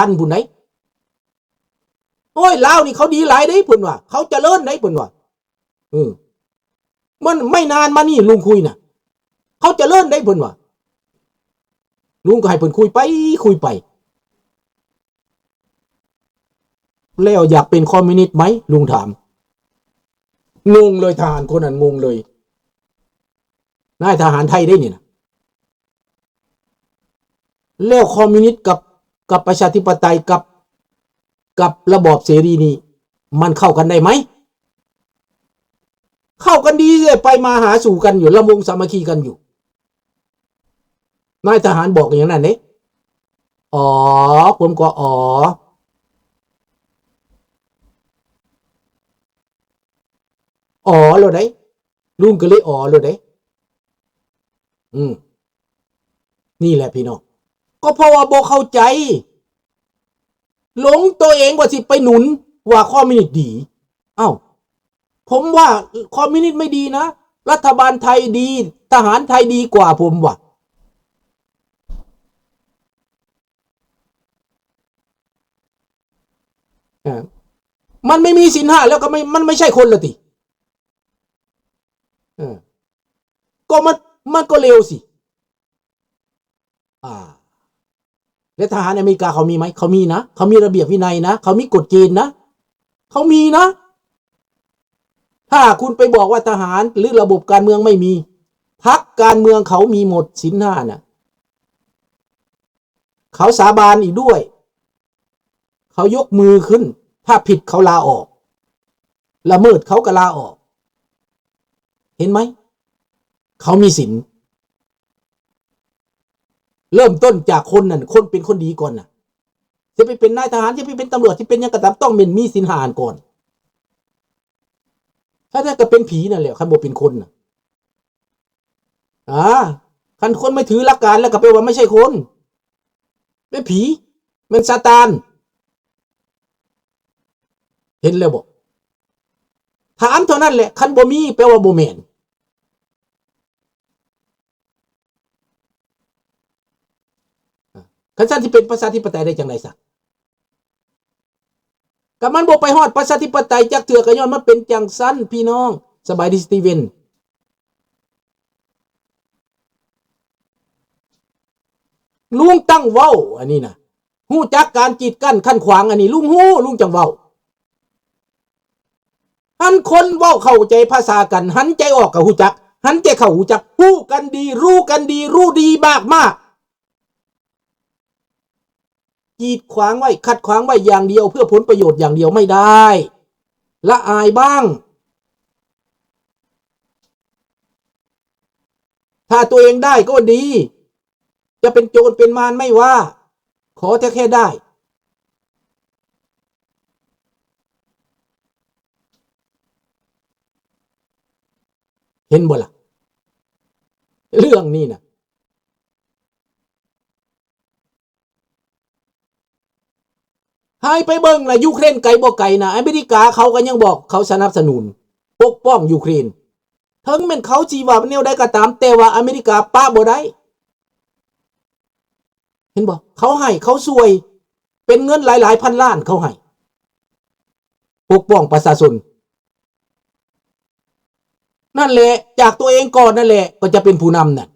ນພຸ້ນໃດ໋. ໂອ້ຍ ລາວນີ້ເຂົາດີຫຼາຍເດ້ ເພິ່ນວ່າ ເຂົາຈະເລີນໄດ໋ ເພິ່ນວ່າ. ເອີ ມັນ ໄມ່ນານມານີ້ລຸງຄຸຍນະ ເຂົາຈະເລີນໄດ໋ ເພິ່ນວ່າ. ລຸງກໍໃຫ້ເພິ່ນຄຸຍໄປ ຄຸຍໄປ. ແລ້ວຢາກເປັນຄອມມິວນິດໄໝ? ລຸງຖາມ. ງົງເລີຍ ທະຫານຄົນນັ້ນງົງເລີຍ ນາຍທະຫານໄທເດ້ນີ້ນະ. ແລ້ວຄອມມິວນິດກັບ ກັບປະຊາທິປະໄຕ ກັບ ກັບລະບອບເສລີນີ້ ມັນເຂົ້າກັນໄດ້ໄໝ? ເຂົ້າກັນດີເດ້ ໄປມາຫາສູ່ກັນຢູ່ ລຳວົງສາມັກຄີກັນຢູ່. ນາຍທະຫານບອກຢ່າງນັ້ນເດ້. ອໍ ຜົມກໍ ອໍ ອໍໂລດເດ້ ລຸງກໍເລີຍອໍໂລດເດ້. ອືມ ນີ້ແຫຼະພີ່ນ້ອງ ກໍເພາະວ່າບໍ່ເຂົ້າໃຈ ຫຼົງໂຕເອງວ່າຊິໄປໜູນວ່າຄອມມິວນິດດີ. ອ້າວ ຜົມວ່າຄອມມິວນິດໄມ່ດີນະ ລັດຖະບານໄທດີ ທະຫານໄທດີກວ່າ ຜົມວ່າ. ເອີ ມັນໄມ່ມີສິນຫ້າແລ້ວກໍໄມ່ ມັນໄມ່ໃຊ່ຄົນລະຕິ. ເອີ ກໍມັນ ມັນກໍເລວຊິ. ອ່າ ແລະ ທະຫານອາເມລິກາເຂົາມີໄໝ? ເຂົາມີນະ ເຂົາມີລະບຽບວິໄນນະ ເຂົາມີກົດເກນນະ ເຂົາມີນະ. ຖ້າຄຸນໄປບອກວ່າທະຫານ ຫຼື ລະບົບການເມືອງໄມ່ມີ ພັກການເມືອງເຂົາມີໝົດ ສິນຫ້ານະ ເຂົາສາບານອີກດ້ວຍ ເຂົາຍົກມືຂຶ້ນ ຖ້າຜິດເຂົາລາອອກ ລະເມີດເຂົາກໍລາອອກ. ເຫັນໄໝ? ເຂົາມີສິນ. ເລີ່ມຕົ້ນຈາກຄົນນັ້ນ ຄົນເປັນຄົນດີກ່ອນນະ. ຈະໄປເປັນນາຍທະຫານ ຈະໄປເປັນຕຳຫຼວດ ຈະເປັນຫຍັງກໍຕາມ ຕ້ອງແມ່ນມີສິນຫ້າກ່ອນ. ຖ້ານັ້ນກໍເປັນຜີນັ້ນແຫຼະ ຄັນບໍ່ເປັນຄົນນະ. ອາ ຄັນຄົນໄມ່ຖືຫຼັກການແລ້ວ ກໍແປວ່າໄມ່ໃຊ່ຄົນ ແມ່ນຜີ ແມ່ນຊາຕານ. ເຫັນແລ້ວບໍ່? ຖາມເທົ່ານັ້ນແຫຼະ ຄັນບໍ່ມີ ແປວ່າບໍ່ແມ່ນ. ຄັນຊັ້ນຊິເປັນປະຊາທິປະໄຕໄດ້ຈັ່ງໃດຊະ? ກໍມັນບໍ່ໄປຮອດປະຊາທິປະໄຕຈັກເທື່ອ ກໍຍ້ອນມັນເປັນຈັ່ງຊັ້ນ ພີ່ນ້ອງ. ສະບາຍດີ ສະຕີເວັນ. ລຸງຕັ້ງເວົ້າອັນນີ້ນະ ຮູ້ຈັກການກີດກັ້ນຂັ້ນຂວາງອັນນີ້ ລຸງຮູ້ ລຸງຈັ່ງເວົ້າ. ອັນຄົນເວົ້າເຂົ້າໃຈພາສາກັນ ຫັນໃຈອອກກໍຮູ້ຈັກ ຫັນໃຈເຂົ້າຮູ້ຈັກ ຮູ້ກັນດີ ຮູ້ກັນດີ ຮູ້ດີມາກໆ. ກີດຂວາງໄວ້ ຂັດຂວາງໄວ້ຢ່າງດຽວ ເພື່ອຜົນປະໂຫຍດຢ່າງດຽວໄມ່ໄດ້ ລະອາຍບ້າງ. ຖ້າຕົວເອງໄດ້ກໍດີ ຈະເປັນໂຈນເປັນມານໄມ່ວ່າ ຂໍແຕ່ແຄ່ໄດ້. ເຫັນບໍ່ລະ ເລື່ອງນີ້ນະ? ໃຫ້ໄປເບິ່ງລະ ຢູເຄຣນໄກບໍ່ໄກນະ ອາເມລິກາເຂົາກໍຍັງບອກເຂົາສະໜັບສະໜູນປົກປ້ອງຢູເຄຣນ. ເຖິງແມ່ນເຂົາຊິວ່າແນວໃດກໍຕາມ ແຕ່ວ່າອາເມລິກາປະບໍ່ໄດ້. ເຫັນບໍ່? ເຂົາໃຫ້ ເຂົາຊ່ວຍ ເປັນເງິນຫຼາຍໆພັນລ້ານເຂົາໃຫ້ ປົກປ້ອງປະຊາຊົນ. ນັ້ນແຫຼະ ຈາກຕົວເອງກ່ອນນັ້ນແຫຼະ ກໍຈະເປັນຜູ້ນຳນັ້ນ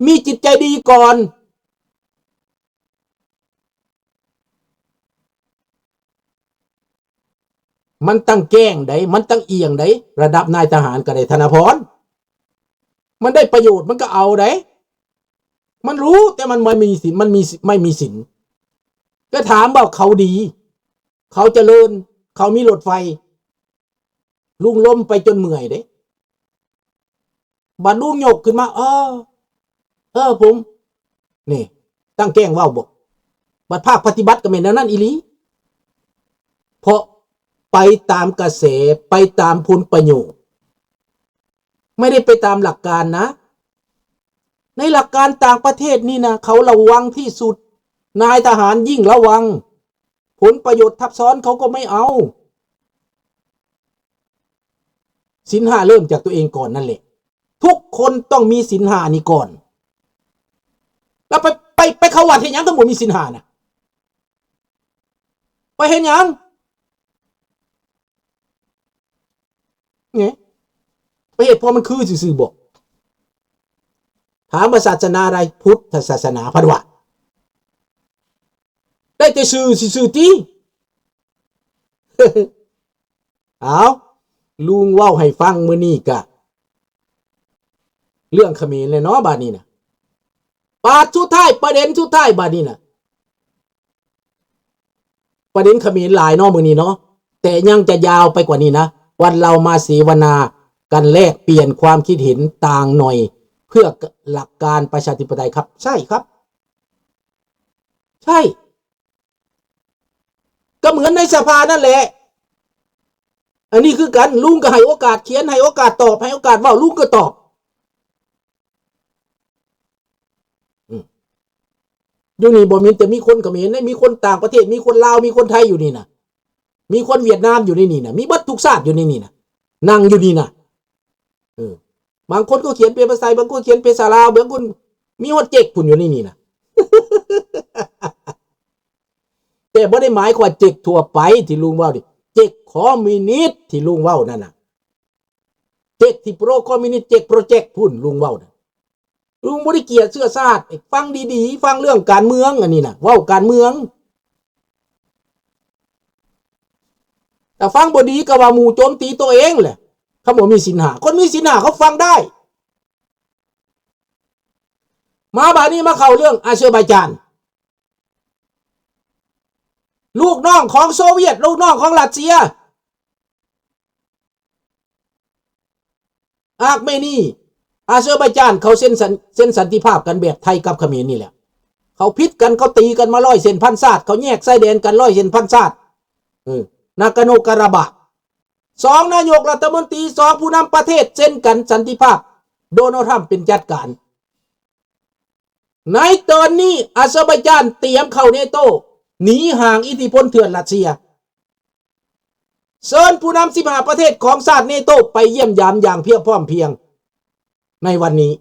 ມີຈິດໃຈດີກ່ອນ. ມັນຕັ້ງແກ້ງໃດ໋ ມັນຕັ້ງອຽງໃດ໋ ລະດັບນາຍທະຫານກໍໄດ້ ທະນາພອນ ມັນໄດ້ປະໂຫຍດ ມັນກໍເອົາໃດ໋ ມັນຮູ້ ແຕ່ມັນບໍ່ມີສິນ ມັນມີ ໄມ່ມີສິນ. ແຕ່ຖາມວ່າເຂົາດີ ເຂົາຈະເລີນ ເຂົາມີລົດໄຟ ລຸງລົ້ມໄປຈົນເມື່ອຍເດ້. ບັດລຸງຍົກຂຶ້ນມາ ເອີ ເອີ ຜົມ ນີ້ ຕັ້ງແກ້ງເວົ້າບໍ? ບັດພາກປະຕິບັດກໍແມ່ນແນວນັ້ນອີ່ຫຼີ. ເພາະໄປຕາມກະແສ ໄປຕາມຜົນປະໂຫຍດ ໄມ່ໄດ້ໄປຕາມຫຼັກການນະ. ໃນຫຼັກການຕ່າງປະເທດນີ້ນະ ເຂົາລະວັງທີ່ສຸດ ນາຍທະຫານຍິ່ງລະວັງ. ຜົນປະໂຫຍດທັບຊ້ອນເຂົາກໍໄມ່ເອົາ. ສິນຫ້າເລີ່ມຈາກຕົວເອງກ່ອນນັ້ນແຫຼະ. ທຸກຄົນຕ້ອງມີສິນຫ້ານີ້ກ່ອນ. ແລ້ວໄປ ໄປ ໄປເຂົ້າວັດເຮັດຫຍັງ ຄັນບໍ່ມີສິນຫ້ານະ? ເຮັດຫຍັງ? ນີ້ ໄປເຮັດເພາະມັນຄືຊື່ໆບໍ? ຖາມວ່າສາສະໜາໃດ? ພຸດທະສາສະໜາ. ເພິ່ນວ່າ ໄດ້ແຕ່ຊື່ຊື່ໆຕິ. ເອົາ ລຸງເວົ້າໃຫ້ຟັງມື້ນີ້ກະເລື່ອງຂະເໝນແຫຼະເນາະ ບາດນີ້ນະ. ບາດສຸດທ້າຍ ປະເດັນສຸດທ້າຍບາດນີ້ນະ. ປະເດັນຂະເໝນຫຼາຍເນາະມື້ນີ້ເນາະ ແຕ່ຍັງຈະຍາວໄປກວ່ານີ້ນະ. ວັນເຮົາມາເສວະນາກັນ ແລກປ່ຽນຄວາມຄິດເຫັນຕ່າງໜ່ອຍ ເພື່ອຫຼັກການປະຊາທິປະໄຕຄັບ. ໃຊ່ຄັບ ໃຊ່. ກໍເໝືອນໃນສະພານັ້ນແຫຼະ. ອັນນີ້ຄືກັນ ລຸງກໍໃຫ້ໂອກາດຂຽນ ໃຫ້ໂອກາດຕອບ ໃຫ້ໂອກາດເວົ້າ ລຸງກໍຕອບ. ອືມ ຢູ່ນີ້ບໍ່ມີແຕ່ມີຄົນຂະເໝນເດ້ ມີຄົນຕ່າງປະເທດ ມີຄົນລາວ ມີຄົນໄທຢູ່ນີ້ນະ ມີຄົນຫວຽດນາມຢູ່ໃນນີ້ນະ ມີເບິດທຸກຊາດຢູ່ໃນນີ້ນະ ນັ່ງຢູ່ນີ້ນະ. ເອີ ບາງຄົນກໍຂຽນເປັນພາສາໄທ ບາງຄົນຂຽນເປັນພາສາລາວ ບາງຄົນມີຮອດເຈັກພຸ້ນຢູ່ໃນນີ້ນະ. ແຕ່ບໍ່ໄດ້ໝາຍຄວາມວ່າເຈັກທົ່ວໄປທີ່ລຸງເວົ້ານີ້ ເຈັກຄອມມິວນິດທີ່ລຸງເວົ້ານັ້ນນະ. ເຈັກທີ່ໂປຣຄອມມິວນິດ ເຈັກໂປຣເຈັກພຸ້ນ ລຸງເວົ້ານະ. ລຸງບໍ່ໄດ້ກຽດເຊື້ອຊາດ. ຟັງດີໆ ຟັງເລື່ອງການເມືອງ ອັນນີ້ນະ ເວົ້າການເມືອງ. ຖ້າຟັງບໍ່ດີກໍວ່າໝູ່ໂຈມຕີຕົວເອງແຫຼະ. ຄຳວ່າມີສິນຫ້າ ຄົນມີສິນຫ້າເຂົາຟັງໄດ້. ມາບາດນີ້ມາເຂົ້າເລື່ອງອາເຊີໄບຈານ ລູກນ້ອງຂອງໂຊວຽດ ລູກນ້ອງຂອງຣັດເຊຍ. ອາກເມນີ ອາເຊີໄບຈານ ເຂົາເຊັນສັນ ເຊັນສັນຕິພາບກັນແບບໄທກັບຂະເໝນນີ້ແຫຼະ. ເຂົາຜິດກັນ ເຂົາຕີກັນມາຮ້ອຍເສັ້ນພັນຊາດ ເຂົາແຍກຊາຍແດນກັນຮ້ອຍເສັ້ນພັນຊາດ. ເອີ ນາກາໂນກາຣາບາກ ສອງນາຍົກລັດຖະມົນຕີ ສອງຜູ້ນຳປະເທດເຊັນກັນສັນຕິພາບ ໂດນັລທຣຳເປັນຈັດການ. ໃນຕອນນີ້ອາເຊີໄບຈານຕຽມເຂົ້າເນໂຕ ໜີຫ່າງອິດທິພົນເຖື່ອນຣັດເຊຍ. ເຊີນຜູ້ນຳສິບຫ້າປະເທດຂອງຊາດເນໂຕໄປຢ້ຽມຢາມຢ່າງພຽບພ້ອມພຽງໃນວັນນີ້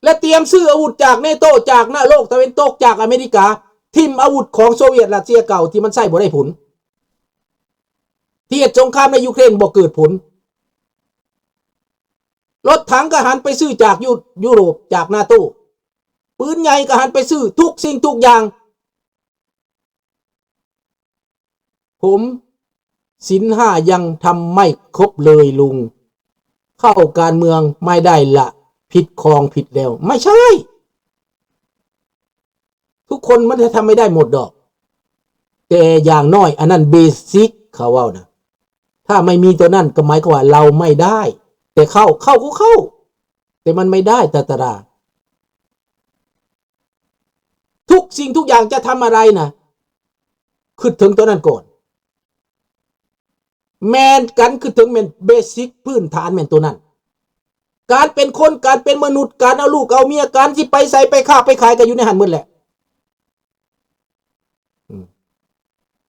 ແລະ ຕຽມຊື້ອາວຸດຈາກເນໂຕ ຈາກນະໂລກຕາເວັນຕົກ ຈາກອາເມລິກາ ຖິ້ມອາວຸດຂອງໂຊວຽດຣັດເຊຍເກົ່າທີ່ມັນໃຊ້ບໍ່ໄດ້ຜົນ ທີ່ເຮັດສົງຄາມໃນຢູເຄຣນບໍ່ເກີດຜົນ. ລົດຖັງກໍຫັນໄປຊື້ຈາກຢູ ຢູໂຣບ ຈາກນາໂຕ ປືນໃຫຍ່ກໍຫັນໄປຊື້ທຸກສິ່ງທຸກຢ່າງ. ຜົມສິນຫ້າຍັງທຳໄມ່ຄົບເລີຍລຸງ ເຂົ້າການເມືອງໄມ່ໄດ້ລະ ຜິດຄອງຜິດແລ້ວ. ໄມ່ໃຊ່ ທຸກຄົນມັນຈະທຳໄມ່ໄດ້ໝົດດອກ ແຕ່ຢ່າງນ້ອຍອັນນັ້ນເບຊິກ ເຂົາເວົ້ານະ. ຖ້າໄມ່ມີຕົວນັ້ນກໍໝາຍຄວາມວ່າເຮົາໄມ່ໄດ້ ແຕ່ເຂົ້າ ເຂົ້າກໍເຂົ້າ ແຕ່ມັນໄມ່ໄດ້ຕາຕະລາ. ທຸກສິ່ງທຸກຢ່າງຈະທຳອະໄລນະ ຄິດເຖິງຕົວນັ້ນກ່ອນ. ແມ່ນ ການຄິດເຖິງແມ່ນເບສິກ ພື້ນຖານແມ່ນຕົວນັ້ນ. ການເປັນຄົນ ການເປັນມະນຸດ ການເອົາລູກເອົາເມຍ ການຊິໄປໃສໄປຄ້າໄປຂາຍ ກໍຢູ່ໃນຫັ້ນໝົດແຫຼະ. ອືມ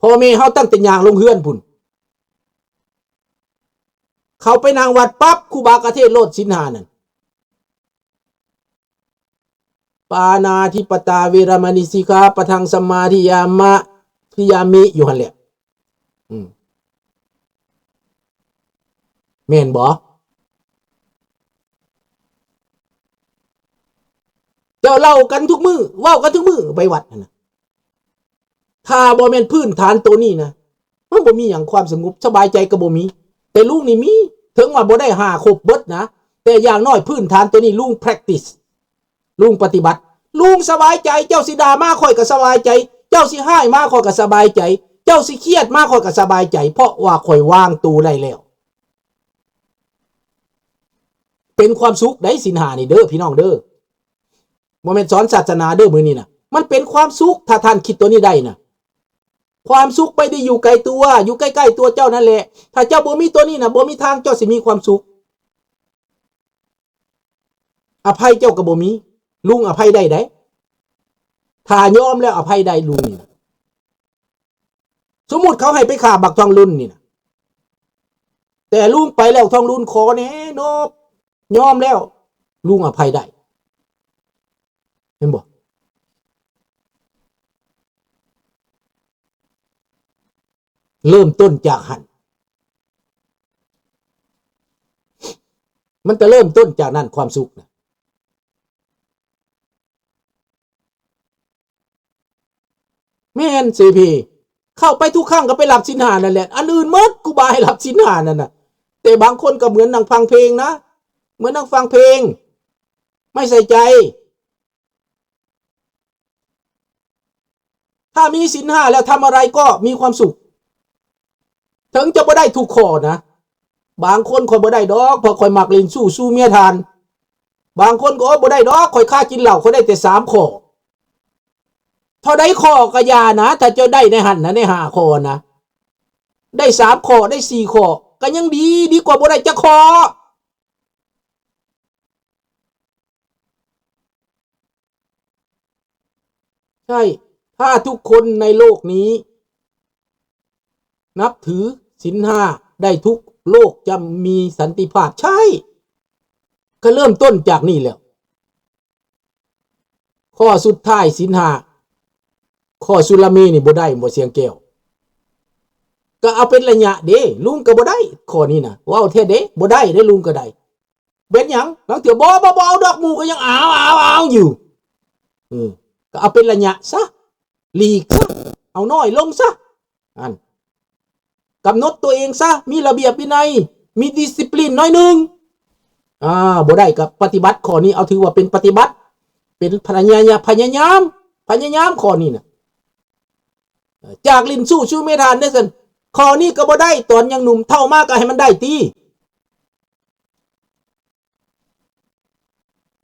ພໍ່ແມ່ເຮົາຕັ້ງແຕ່ຍ່າງລົງເຮືອນພຸ້ນ ເຂົ້າໄປນັ່ງວັດປັບ ຄູບາກະເທດໂລດ ສິນຫ້ານັ້ນ. ປານາທິປາຕາ ເວລະມະນີ ສິກຂາປະທັງ ສະມາທິຍາມະ ທິຍາມິ ຢູ່ຫັ້ນແຫຼະ. ອືມ ແມ່ນບໍ່? ເຈົ້າເລົ່າກັນທຸກມື້ ເວົ້າກັນທຸກມື້ໄປວັດຫັ້ນນະ. ຖ້າບໍ່ແມ່ນພື້ນຖານໂຕນີ້ນະ ມັນບໍ່ມີຫຍັງ ຄວາມສະຫງົບສະບາຍໃຈກໍບໍ່ມີ. ແຕ່ລຸງນີ້ມີ ເຖິງວ່າບໍ່ໄດ້ຫ້າຄົບເບິດນະ ແຕ່ຢ່າງໜ້ອຍພື້ນຖານໂຕນີ້ ລຸງ practice ລຸງປະຕິບັດ ລຸງສະບາຍໃຈ. ເຈົ້າຊິດ່າມາ ຂ້ອຍກໍສະບາຍໃຈ. ເຈົ້າຊິຮ້າຍມາ ຂ້ອຍກໍສະບາຍໃຈ. ເຈົ້າຊິຄຽດມາ ຂ້ອຍກໍສະບາຍໃຈ ເພາະວ່າຂ້ອຍວາງໂຕໄດ້ແລ້ວ. ເປັນຄວາມສຸກໄດ໋ ສິນຫ້ານີ້ເດີ ພີ່ນ້ອງເດີ. ບໍ່ແມ່ນສອນສາສະໜາເດີມື້ນີ້ນະ ມັນເປັນຄວາມສຸກ. ຖ້າທ່ານຄິດຕົວນີ້ໄດ້ນະ ຄວາມສຸກໄປໄດ້ຢູ່ໄກຕົວ ຢູ່ໃກ້ໆຕົວເຈົ້ານັ້ນແຫຼະ. ຖ້າເຈົ້າບໍ່ມີຕົວນີ້ນະ ບໍ່ມີທາງເຈົ້າຊິມີຄວາມສຸກ. ອະໄພເຈົ້າກໍບໍ່ມີ ລຸງອະໄພໄດ້ໃດ໋ ຖ້າຍອມແລ້ວອະໄພໄດ້ລຸງນີ້ນະ. ສົມມຸດເຂົາໃຫ້ໄປຂ້າບັກທອງລຸນນີ້ນະ ແຕ່ລຸງໄປແລ້ວ ທອງລຸນຂໍແນ່ ໂນບ ຍອມແລ້ວ ລຸງອະໄພໄດ້ ເຫັນບໍ່? ເລີ່ມຕົ້ນຈາກຫັ້ນ ມັນຈະເລີ່ມຕົ້ນຈາກນັ້ນ ຄວາມສຸກນະ. ແມ່ນ ເສພີ ເຂົ້າໄປທຸກຄັ້ງກໍໄປຮັບສິນຫ້ານັ້ນແຫຼະ ອັນອື່ນໝົດ ກູບາໃຫ້ຮັບສິນຫ້ານັ້ນນະ. ແຕ່ບາງຄົນກໍເໝືອນນັ່ງຟັງເພງນະ ເໝືອນນັ່ງຟັງເພງ ໄມ່ໃສ່ໃຈ. ຖ້າມີສິນຫ້າແລ້ວທຳອະໄລກໍມີຄວາມສຸກ ເຖິງຈະບໍ່ໄດ້ທຸກຂໍ້ນະ. ບາງຄົນຂ້ອຍບໍ່ໄດ້ດອກ ເພາະຂ້ອຍມັກຫຼິ້ນຊູ້ ຊູ້ເມຍທ່ານ. ບາງຄົນກໍ ໂອ້ ບໍ່ໄດ້ດອກ ຂ້ອຍຄາກິນເຫຼົ້າ ຂ້ອຍໄດ້ແຕ່ສາມຂໍ້. ເທົ່າໃດຂໍ້ກໍຢ່ານະ ຖ້າເຈົ້າໄດ້ໃນຫັ້ນນະ ໃນຫ້າຂໍ້ນະ ໄດ້ສາມຂໍ້ ໄດ້ສີ່ຂໍ້ ກໍຍັງດີ ດີກວ່າບໍ່ໄດ້ຈັກຂໍ້. ໃຊ່ ຖ້າທຸກຄົນໃນໂລກນີ້ນັບຖືສິນຫ້າໄດ້ ທຸກໂລກຈະມີສັນຕິພາບ. ໃຊ່ ກໍເລີ່ມຕົ້ນຈາກນີ້ແລ້ວ. ຂໍ້ສຸດທ້າຍສິນຫ້າ ຂໍ້ສຸລາເມນີ້ບໍ່ໄດ້ບໍ່ ສຽງແກ້ວ? ກໍເອົາເປັນໄລຍະເດ້ ລຸງກໍບໍ່ໄດ້ຂໍ້ນີ້ນະ ເວົ້າແທ້ເດ້ ບໍ່ໄດ້ເດ້ ລຸງກໍໄດ້. ເປັນຫຍັງ? ລາງເທື່ອ ບໍ່ ບໍ່ ບໍ່ເອົາດອກ ໝູ່ກໍຍັງເອົາ ເອົາ ເອົາຢູ່. ເອີ ກໍເອົາເປັນໄລຍະຊະ ຫຼີກຊະ ເອົານ້ອຍລົງຊະ. ອັນ ກຳນົດຕົວເອງຊະ ມີລະບຽບວິໄນ ມີດິສຊິປລິນໜ້ອຍໜຶ່ງ. ອ່າ ບໍ່ໄດ້ກໍປະຕິບັດ ຂໍ້ນີ້ເອົາຖືວ່າເປັນປະຕິບັດ ເປັນພະຍາຍາ ພະຍາຍາມ ພະຍາຍາມ ຂໍ້ນີ້ນະ. ຈາກຫຼິ້ນຊູ້ຊູເມທານເດ້ຊັ້ນ ຂໍ້ນີ້ກໍບໍ່ໄດ້ຕອນຍັງໜຸ່ມ ເຖົ້າມາກໍໃຫ້ມັນໄດ້ຕິ.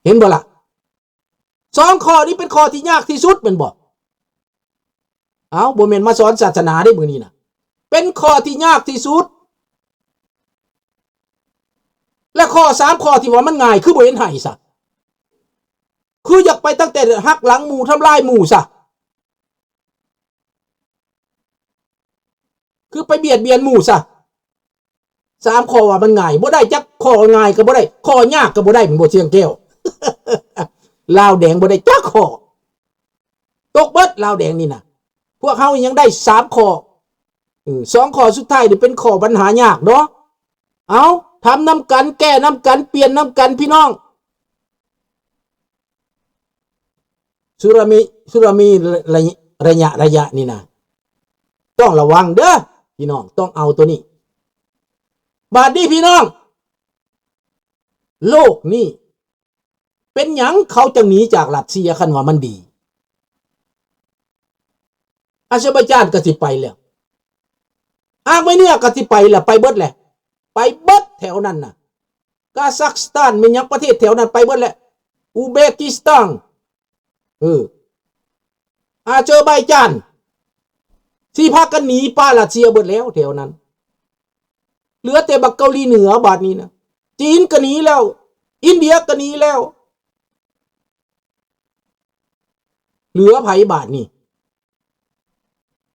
ເຫັນບໍ່ລະ? ສອງຂໍ້ນີ້ເປັນຂໍ້ທີ່ຍາກທີ່ສຸດແມ່ນບໍ່? ເອົ້າ ບໍ່ແມ່ນມາສອນສາສະໜາເດ້ມື້ນີ້ນະ ເປັນຂໍ້ທີ່ຍາກທີ່ສຸດ. ແລະ ຂໍ້ສາມຂໍ້ທີ່ວ່າມັນງ່າຍ ຄືບໍ່ເຫັນໃຫ້ຊະ? ຄືຢາກໄປຕັ້ງແຕ່ຫັກຫຼັງໝູ່ ທຳລາຍໝູ່ຊະ? ຄືໄປບຽດບຽນໝູ່ຊະ? ສາມຂໍ້ວ່າມັນງ່າຍ ບໍ່ໄດ້ຈັກຂໍ້ ງ່າຍກໍບໍ່ໄດ້ ຂໍ້ຍາກກໍບໍ່ໄດ້ ແມ່ນບໍ່ ສຽງແກ້ວ? ລາວແດງບໍ່ໄດ້ຈັກຂໍ້ ຕົກເບິດ ລາວແດງນີ້ນະ. ພວກເຮົາຍັງໄດ້ສາມຂໍ້ ເອີ ສອງຂໍ້ສຸດທ້າຍນີ້ເປັນຂໍ້ບັນຫາຍາກເນາະ. ເອົາ ທຳນຳກັນ ແກ້ນຳກັນ ປ່ຽນນຳກັນ ພີ່ນ້ອງ. ສຸລາມີ ສຸລາມີ ໄລ ໄລຍະ ໄລຍະນີ້ນະ ຕ້ອງລະວັງເດີ້ ພີ່ນ້ອງ ຕ້ອງເອົາໂຕນີ້. ບາດນີ້ ພີ່ນ້ອງ ໂລກນີ້ ເປັນຫຍັງເຂົາຈັ່ງໜີຈາກຣັດເຊຍ ຄັນວ່າມັນດີ? ອາເຊີໄບຈານກໍຊິໄປແລ້ວ ອາເມເນຍກໍຊິໄປແລ້ວ ໄປເບິດແຫຼະ ໄປເບິດແຖວນັ້ນນະ ກາຊັກສະຖານ ແມ່ນຫຍັງ ປະເທດແຖວນັ້ນໄປເບິດແຫຼະ ອຸເບກິສຖານ ເອີ ອາເຊີໄບຈານ ຊິພາກັນໜີປະຣັດເຊຍເບິດແລ້ວແຖວນັ້ນ. ເຫຼືອແຕ່ບັກເກົາຫຼີເໜືອບາດນີ້ນະ ຈີນກໍໜີແລ້ວ ອິນເດຍກໍໜີແລ້ວ ເຫຼືອໃຜບາດນີ້?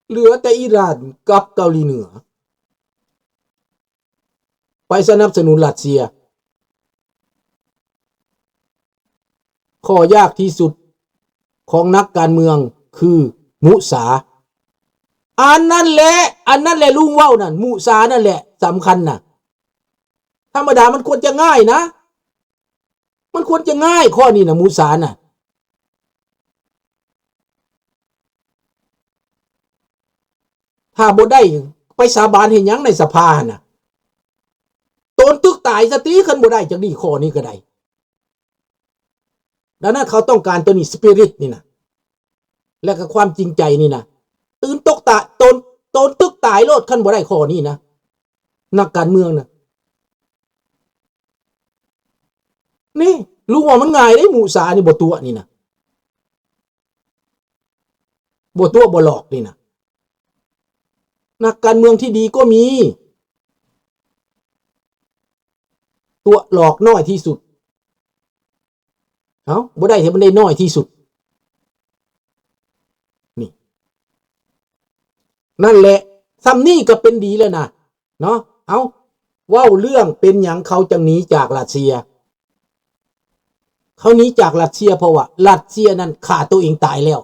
ເຫຼືອແຕ່ອີຣານກັບເກົາຫຼີເໜືອ ໄປສະໜັບສະໜູນຣັດເຊຍ. ຂໍ້ຍາກທີ່ສຸດຂອງນັກການເມືອງຄືມຸສາ. ອັນນັ້ນແຫຼະ ອັນນັ້ນແຫຼະ ລຸງເວົ້ານັ້ນ ມຸສານັ້ນແຫຼະສຳຄັນນະ. ທຳມະດາມັນຄວນຈະງ່າຍນະ ມັນຄວນຈະງ່າຍຂໍ້ນີ້ນະ ມຸສານະ. ຖ້າບໍ່ໄດ້ໄປສາບານເຮັດຫຍັງໃນສະພາຫັ້ນນະ? ໂຕນຕຶກຕາຍຊະຕິ ຄັນບໍ່ໄດ້ຈັກດີຂໍ້ນີ້ກໍໄດ້. ດັ່ງນັ້ນເຂົາຕ້ອງການໂຕນີ້ ສະປິຣິດນີ້ນະ ແລະກໍຄວາມຈິງໃຈນີ້ນະ. ຕື່ນຕົກຕາ ໂຕນ ໂຕນຕຶກຕາຍໂລດ ຄັນບໍ່ໄດ້ຂໍ້ນີ້ນະ ນັກການເມືອງນະ. ນີ້ ລຸງວ່າມັນງ່າຍເດ້ ມຸສານີ້ ບໍ່ຕົວະນີ້ນະ ບໍ່ຕົວະບໍ່ຫຼອກນີ້ນະ. ນັກການເມືອງທີ່ດີກໍມີ ຕົວະຫຼອກນ້ອຍທີ່ສຸດ. ເອົ້າ ບໍ່ໄດ້ໃຫ້ມັນໄດ້ນ້ອຍທີ່ສຸດ ນີ້ ນັ້ນແຫຼະ ສ່ຳນີ້ກໍເປັນດີແລ້ວນະ ເນາະ. ເອົ້າ ເວົ້າເລື່ອງເປັນຫຍັງເຂົາຈັ່ງໜີຈາກຣັດເຊຍ? ເຂົາໜີຈາກຣັດເຊຍ ເພາະວ່າຣັດເຊຍນັ້ນຂ້າໂຕເອງຕາຍແລ້ວ.